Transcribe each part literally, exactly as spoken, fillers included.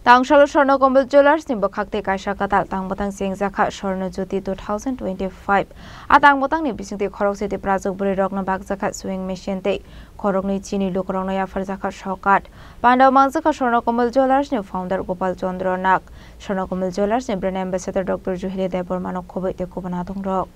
Tangsalo Swarna Kamal Jewellers ni bwkhak tei kaisa kwtal tang bwtang chengjakha Swarna Jyoti two thousand twenty-five. A tang bwtang ni bisingtwi khorokse tei prajwk bwrwi rokno bakjakha sewing machine tei khoroknwi chini lukurokno yapharjakha sokat. Pandao mangjakha Swarna Kamal Jewellers ni founder Gopal Chandra Nag, Swarna Kamal Jewellers ni brand ambassador Doctor Juhili Debbarma no khoboi tei kubun adongrok.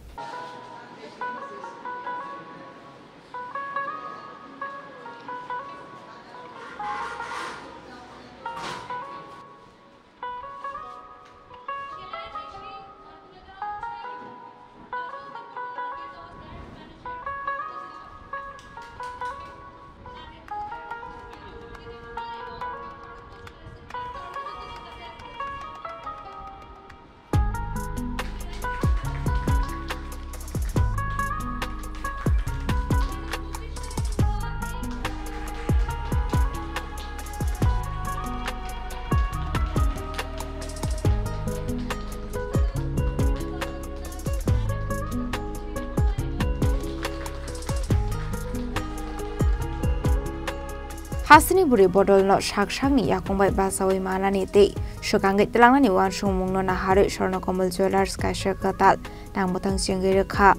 Hasteni bwrwi bodolno sak sakni yakung bai bachaui manani tei swkangwi twlangnani uansukmungno naharwi Swarna Kamal Jewellers kaisa kwtal tang bwtang chengwi rwkha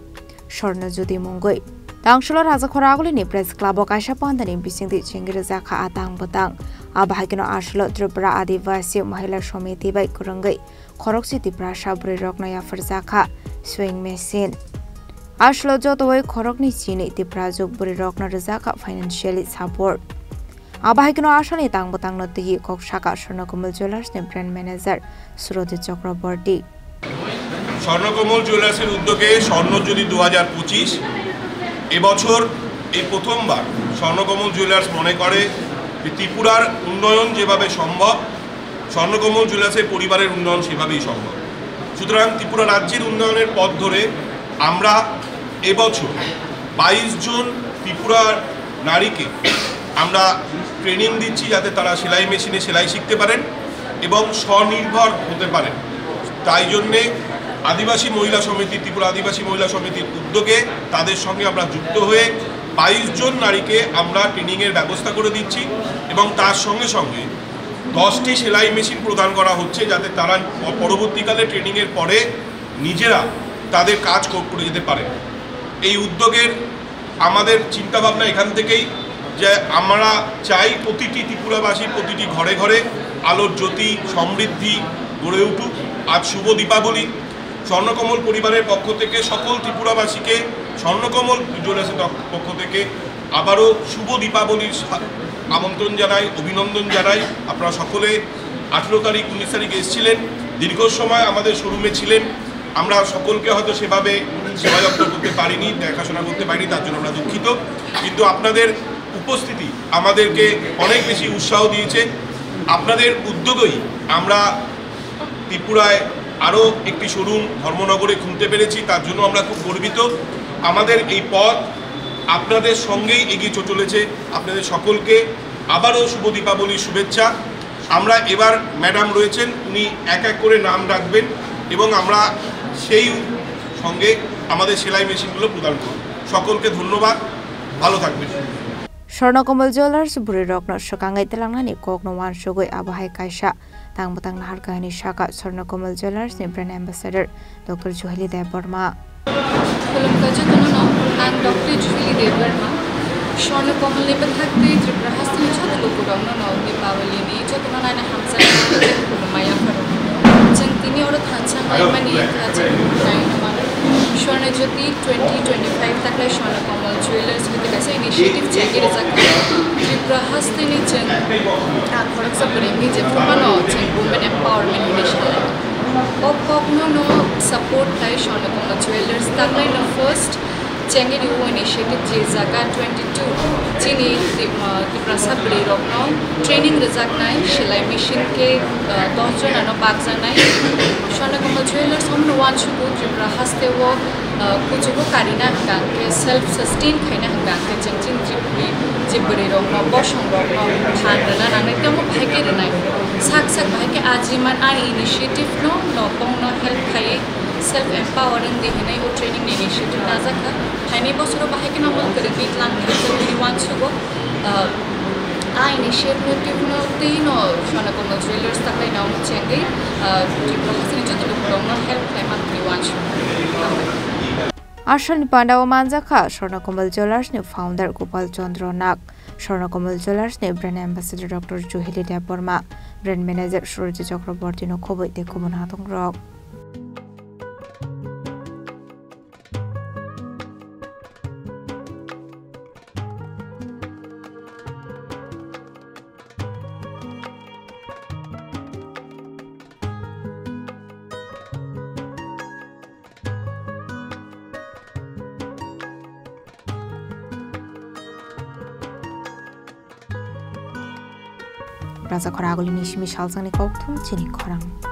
Swarna Jyoti mungwi. Tangsalo Rajakhor Agulini Press Club o kaisa pandani bisingtwi chengwi rwjakha a tang bwtang. Abo hai kheno aswlo Tripura Adivasi Mahila Samiti bai kwrwngwi khorokse Tiprasa bwrwi rokno yapharjakha sewing machine. Aswlo jotoi khoroknwi chini Tiprajwk bwrwi rokno rwjakha financially support. Abo hai kheno aswlni tang bwtangno twiwi kok sakha Swarna Kamal Jewellers ni brand manager Surajit Chakraborty. Swarnakamal জুয়েলার্সের উদ্যোগে স্বর্ণ জয়ন্তী দু হাজার পঁচিশ, এবছর এই প্রথমবার স্বর্ণকমল জুয়েলার্স মনে করে যে ত্রিপুরার উন্নয়ন যেভাবে সম্ভব, স্বর্ণকমল জুয়েলার্সের পরিবারের উন্নয়ন সেভাবেই সম্ভব। সুতরাং ত্রিপুরা রাজ্যের উন্নয়নের পথ ধরে আমরা এবছর বাইশ জন ত্রিপুরার নারীকে আমরা ট্রেনিং দিচ্ছি, যাতে তারা সেলাই মেশিনে সেলাই শিখতে পারেন এবং স্বনির্ভর হতে পারেন। তাই জন্যে আদিবাসী মহিলা সমিতি, ত্রিপুরা আদিবাসী মহিলা সমিতির উদ্যোগে তাদের সঙ্গে আমরা যুক্ত হয়ে বাইশ জন নারীকে আমরা ট্রেনিংয়ের ব্যবস্থা করে দিচ্ছি এবং তার সঙ্গে সঙ্গে দশটি সেলাই মেশিন প্রদান করা হচ্ছে, যাতে তারা প-, পরবর্তীকালে ট্রেনিংয়ের পরে নিজেরা তাদের কাজ ক-, করে যেতে পারে। এই উদ্যোগের আমাদের চিন্তাভাবনা এখান থেকেই যে আমরা চাই প্রতিটি ত্রিপুরাবাসীর প্রতিটি ঘরে ঘরে আলোর জ্যোতি, সমৃদ্ধি গড়ে উঠুক। আজ শুভ দীপাবলি। স্বর্ণকমল পরিবারের পক্ষ থেকে সকল ত্রিপুরাবাসীকে, স্বর্ণকমল জুয়েলার্সের পক্ষ থেকে আবারও শুভ দীপাবলির সা-, আমন্ত্রণ জানাই, অভিনন্দন জানাই। আপনারা সকলে আঠেরো তারিখ, উনিশ তারিখ এসেছিলেন, দীর্ঘ সময় আমাদের শোরুমে ছিলেন। আমরা সকলকে হয়তো সেভাবে সেবা যত্ন করতে পারিনি, দেখাশোনা করতে পারিনি, তার জন্য আমরা দুঃখিত। কিন্তু আপনাদের উপস্থিতি আমাদেরকে অনেক বেশি উৎসাহ দিয়েছে। আপনাদের উদ্যোগেই আমরা ত্রিপুরায় আরও একটি শোরুম ধর্মনগরে খুলতে পেরেছি, তার জন্য আমরা খুব গর্বিত। আমাদের এই পথ আপনাদের সঙ্গেই এগিয়ে চ-, চলেছে। আপনাদের সকলকে আবারও শুভ দীপাবলির শুভেচ্ছা। আমরা এবার ম্যাডাম রয়েছেন, উনি এক এক করে নাম রাখবেন এবং আমরা সেই সঙ্গে আমাদের সেলাই মেশিনগুলো প্রদান করব। সকলকে ধন্যবাদ, ভালো থাকবেন। Swarna Kamal Jewellers bwrwi rokno swkangwi twlangnani kokno uansugwi abo hai kaisa tang bwtang nahar kahini sakha Swarna Kamal Jewellers ni brand ambassador Doctor Juhili Debbarma. Khulumkha jotono no, ang Doctor Juhili Debbarma. Swarna Kamal ni bwkhak tei Tripura hasteni joto lukurokno no Deepavali ni jotono naina hamjakma tei khulumma yapharo. Chwng tini oro thansa wngmani kha chwng naino mano. Swarna Jyoti twenty twenty-five taklai Swarna Kamal Jewellers bai kaisa initiative chengwi rijak kha. Tripura hasteni chwng, ah, khoroksa bwrwi wngwi jephru phano chwng women empowerment hinwi salai. O kokno no support khai Swarna Kamal Jewellers taklai no first chengwi rio initiative je jaga twenty-two chini Tri-, ah, Tiprasa bwrwi rokno training rijaknai selai machine khe, ah, dos jona no bakjaknai. Swarna Kamal Jewellers omono uansukgo Tripura hasteo, ah, kuchugo karina hwnkha hwnkhe self sustain khaina hwnkha hwnkhe chwng chini Tripurani je bwrwi rokno, bosong rokno phan rwna nangnai, tei omo bahai khe rwnai. Sak sak bahai khe ajiman ani initiative no, no bongno help khaiwi self empower wng di hinwi o training ni initiative najak kha. Phainai bosoro bahai kheno omo kwrwngwi tlang khe chwngni uansukgo, ah, Aini initiative no twi no Swarna Kamal Jewellers ta khlaina omo chengwi, ah, Tripura hasteni joto lukurokno help khlaima hinwi uansukha. Asalni pandao manjakha Swarna Kamal Jewellers ni founder Gopal Chandra Nag, Swarna Kamal Jewellers ni brand ambassador Doctor Juhili Debbarma, brand manager Surajit Chakraborty no khobwi tei kubun hathongrok. Raja khorang agulini simi salsangni kokthum chini khorang.